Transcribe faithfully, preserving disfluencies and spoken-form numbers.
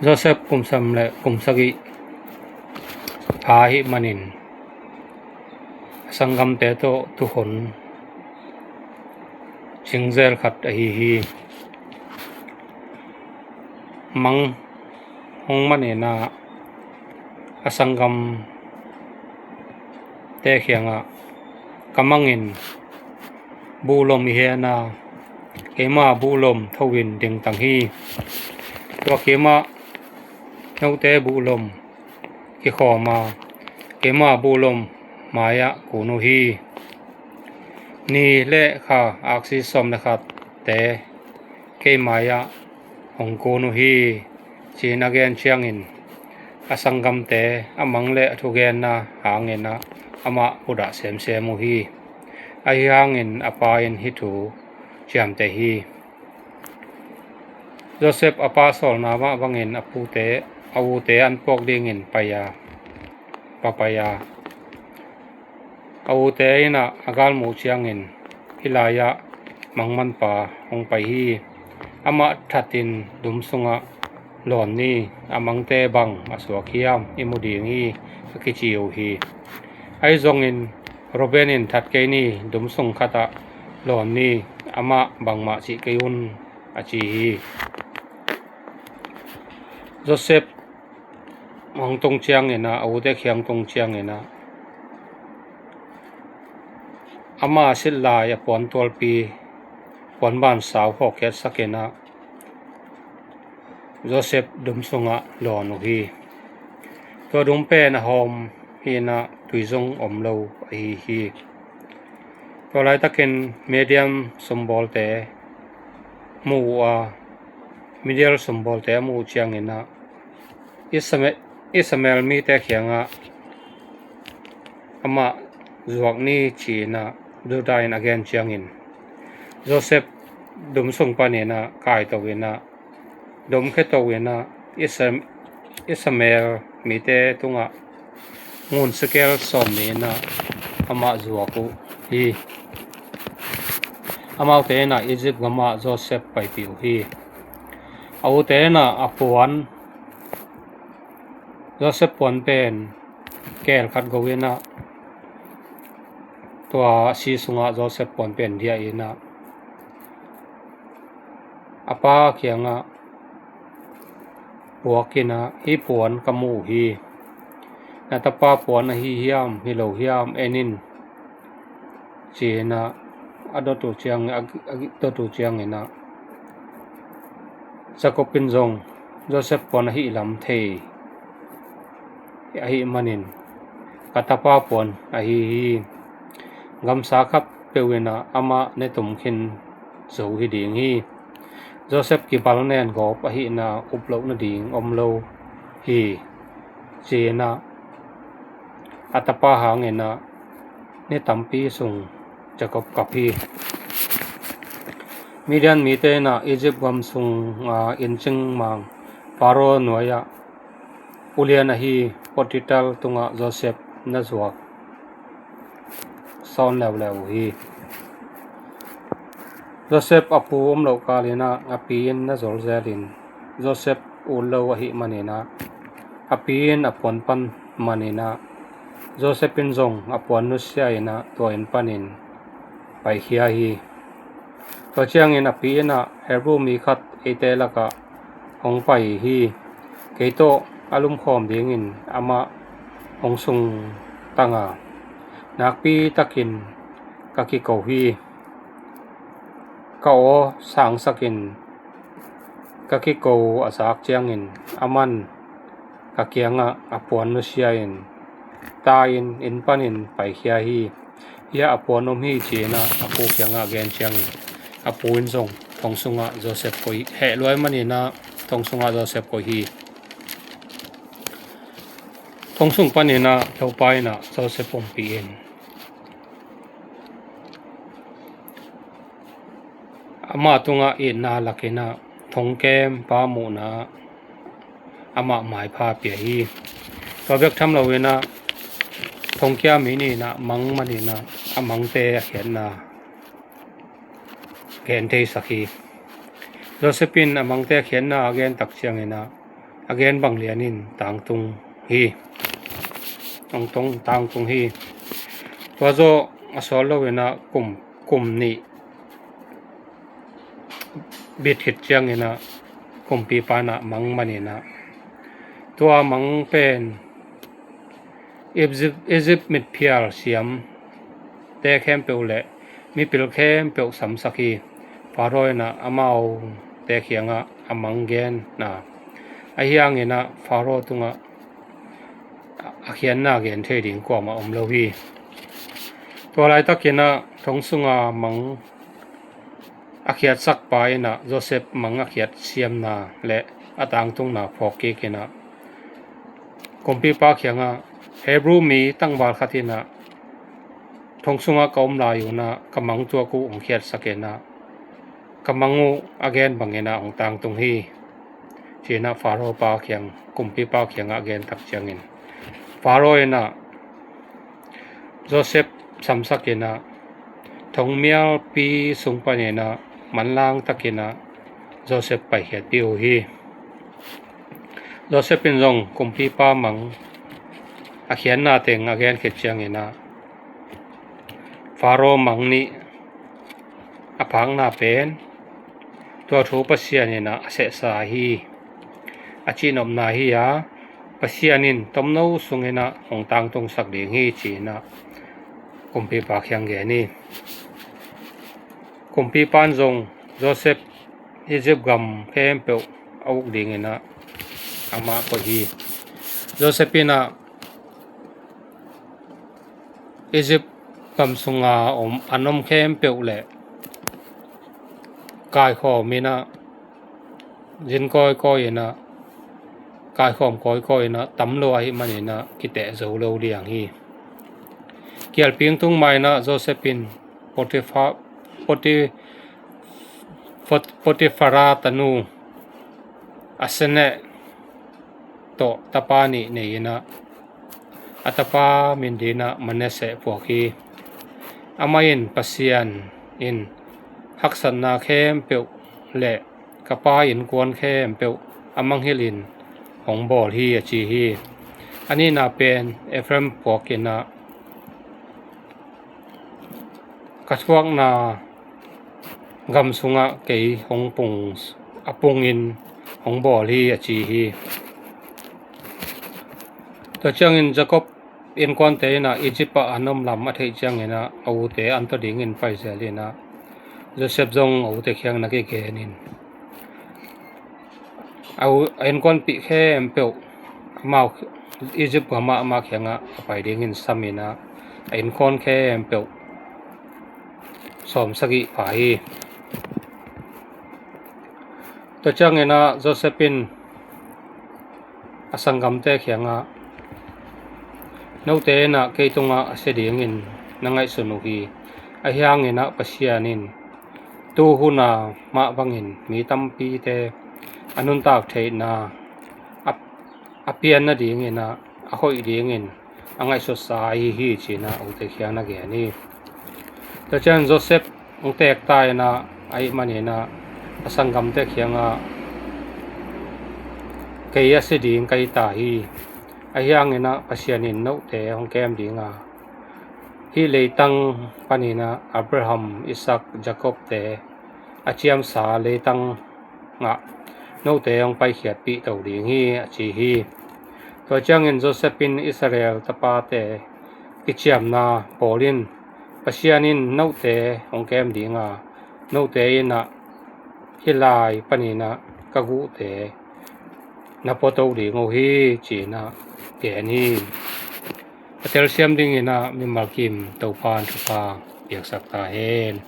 Joseph kum sawm le kum sagih pha ahih manin a sanggamte tawh tukhun cingzel khat ahi hi. Mang hong manin ah a sanggamte kiangah, "Ka mang in buhlom i hen a, keima buhlom tho in dingtang hi. Tua kiimah note buhlom kikhawm a, keima buhlom mai-ah kun uh hi. Ni le kha aksi sawm le khatte kei mai-ah hong kun uh hi," ci-in a gen ciangin a sanggamte a mang le a thugenna hangin ah amah mudah semsem uh hi. Ahi hangin a pa in hih thu ciamteh hi. Joseph a pa sawlna mah bangin a pute, a ute an puak dingin pai a, va pai a, a ute in ah a galmuh ciangin, "Hih lai-ah mangmanpa hong pai hi. Amah thatin dum sungah lawn ni, a mangte bang a suak hiam i mu ding hi," a kici uh hi. Ahi zongin Reuben in, "That kei ni, dum sung khatah lawn ni, amah bangmah cih kei un," a ci hi. Joseph hong tung ciangin ah, a ute kiang tung ciangin ah, ama silh lai a puan tualpi, puanban sau hawkkhiatsakin ah Joseph dum sungah lawn uh hi. Tua dum pen a hawm hi-in ah tui zong om lo ahi hi. Tua laitakin Midian sumbawlte mu uh a, Midian sumbawlte a muh uh ciangin ah Isame-, Ishmael mite kiangah amah zuak ni ci-in ah Judah in a gen ciangin Joseph dum sung panin ah kaito in ah, dom kheto in ah Isam-, Ishmael mite tungah ngun sekel sawm nih in ah amah zuak uh hi. Amaute in ah Egypt gamah Joseph paipih uh hi. A ute in ah a puan, Joseph puan pen keel khat go in ah, tua a si sungah Joseph puan pen diah in ah, a pa kiangah puak in ah, "Hih puan ka mu uh hi. Na tapa puan ahi hiam, hi lo hiam, en in," ci-in ah a dot uh ciang, a, a dot uh ciangin ah, Jacob in zong Joseph puan ahih lam thei ahih manin, "Ka tapa puan ahi hi. Gamsa khat peuh in ah amah ne tum khin zo hi ding hi. Joseph kibal nen gawp ahihna up loh nading om lo hi," ci-in ah a tapa hangin ah ni tampi sung Jacob kap hi. Midian mite in ah Egypt gam sung a inncing mang Pharaoh nuai-ah ulian ahi Potiphar tungah Joseph na zuak sawn leuleu uh hi. Joseph a pu om loh kal in ah a pi in na zol zel in, Joseph ut lo ahih manin ah a pi in a puan pan man in ah, Joseph in zong a puan nusia in ah tua inn panin paikhia hi. Tua ciangin a pi in ah, "Hebru mi khat eite lakah hong pai hi. Kei tawh a lumkhawm dingin amah hong sungtang a, nakpi takin ka kiko hi. Ka aw sangsakin ka kiko a zak ciangin aman ka kiangah a puan nusia in, ta in, inn panin paikhia hi. Hiah a puan om hi," ci-in ah a pu kiangah gen ciangin, a pu in zong thong sungah Joseph koih, heh luai manin ah thong sungah Joseph koih hi. Thong sung panin ah Topa in ah Joseph ompih in, amah tungah itna lakin ah thongkem pa muhna amah maipha pia hi. Tua bek tham loin ah thongkia mi nih in ah mang manin ah a mangte a khiatna gen theisak hi. Joseph in a mangte a khiatna a gen tak ciangin ah a gen bang lianin tangtung hi. Tangtung, tangtung hi. Tua zawh a sawt loinah kum, kum nih bit khit cianginah kumpipa inah mang maninah, tua mang pen Egypt, Egypt mitphial siamte khempeuh le mipil khempeuh samsak hi. Pharaoh inah amaute kiangah a mang genna, ahi hanginah Pharaoh tungah a khiatna gen thei ding kuamah om lo hi. Tua laitakinah thong sunga mang a khiatsakpa inah Joseph mang a khiat siamna le a tangtungna phawk kikinah kumpipa kiangah, Hebrew mi tangval khat inah thong sungah ka om lai unah ka mang tuak uh hong khiatsak inah ka mang uh a gen banginah hong tangtung hi, cinah Pharaoh pa kiang, kumpipa kiangah a gen tak ciangin Pharaoh inah Joseph samsak inah thongmialpi sung paninah manlang takinah Joseph paikhiatpih uh hi. Joseph in zong kumpipa mang a khiatna teng a gen khit cianginah Pharaoh mang nih a phakna pen tua thu Pasian inah a sehsa hi, a cihnopna hi a, Pasian in tomno sunginah hong tangtungsak ding hi, cinah kumpipa kiang gen hi. Kumpipa in zong Joseph Egypt gam khempeuh a uk dinginah amah koih hi. Joseph inah Egypt gam sunga om, an om khempeuh le kaikhawm inah, zin kawikawi inah, kaikhawm kawikawi inah tam lo ahih maninah kiteh zo lo liang hi. Kialping tung mainah Joseph in Potiphar, Poti-, Pot-, Potiphara tanu Aseneh tawh tapa nih nei inah, a tapa min dinah Manasseh phuak hi. Amah in, Pasian in haksatna khempeuh le ka pa innkuan khempeuh a manghilhin hong bawl hi, a ci hi. A nihna pen Ephraim phuak inah ka thuakna gam sungah kei hong pung, a pungin hong bawl hi, a ci hi. Tua ciangin Jacob innkuante inah Egypt ah an om lam a theih cianginah a ute an tawh dingin paizel inah Joseph zong a ute kiang na kigenin a u-, a innkuanpih khempeuh amau Egypt gamah amah kiangah a pai dingin sam inah a innkuan khempeuh sawm sagih pha hi. Tua cianginah Joseph in a sanggamte kiangah, note inah kei tungah a sia dingin na ngaihsun uh hi. Ahi hanginah Pasian in tu huna mah bangin mi tampite a nuntak theihna a, a pian nadinginah a hoih dingin a ngaihsutsa ahi hi, cinah a ute kiang na gen hi. Tua ciang Joseph hong teek ta inah, ahih maninah a sanggamte kiangah, kei a sia ding ka hi ta hi. Ahi hanginah Pasian in note hong kem dinga, hih leitang paninah Abraham, Isaac, Jacob-te a ciamsa leitang ah note hong paikhiatpih to ding hi, a ci hi. Tua ciangin Joseph in Israel tapate kiciamna pawl in, Pasian in note hong kem dinga, note inah hih lai paninah ka guhte na puato ding uh hi, cinah gen hi. A telsiam dinginah mimal kim Topan thupha piaksak ta hen.